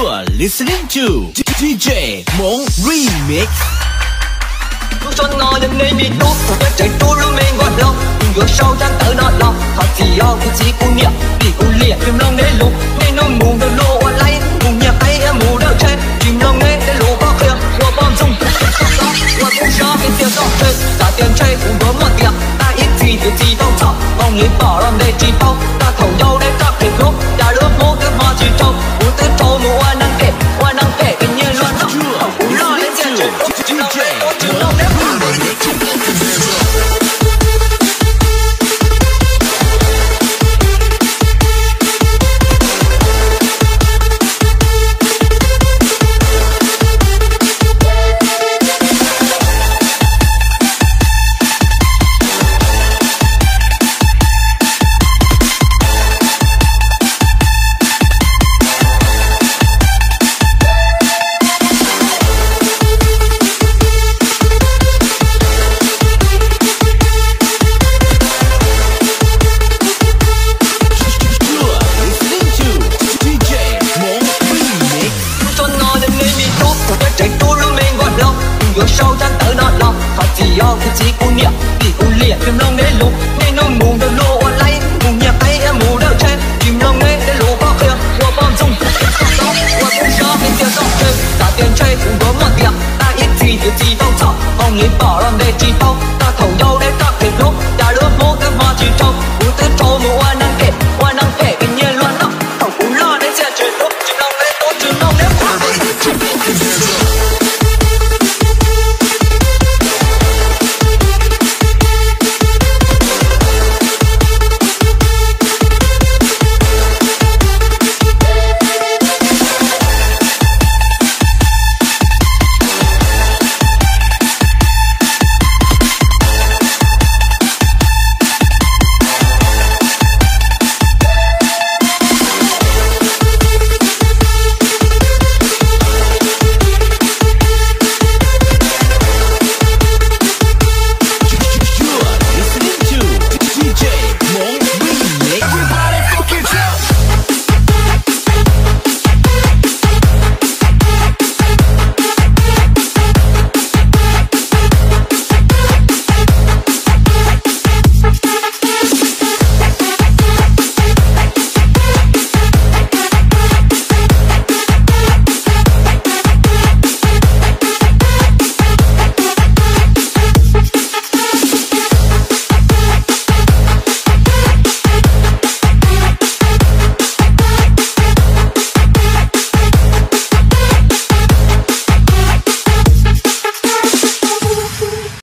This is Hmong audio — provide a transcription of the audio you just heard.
You're listening to D J Hmoob Remix. Lub suab no yog nej me tub, nyob tsev rub lub me nkauj hlob, kuv yuav sau rab ntawv no los thov txim rau kuv txiv kuv niam, vim kuv liam tsis mloog neb lus. Nej hnub mus nrog luag ua laib, mus nyiag qaib thiab mus dawj tsheb, tsis mloog neb tej lus poj qhia, ua poj ntxoog, ua tub sab thiab txiaj txoj tsheb, xav tias ntshe kuv yuav muaj tias, tab ib txhis yuav txi tau txhoj, koom li pom los ntes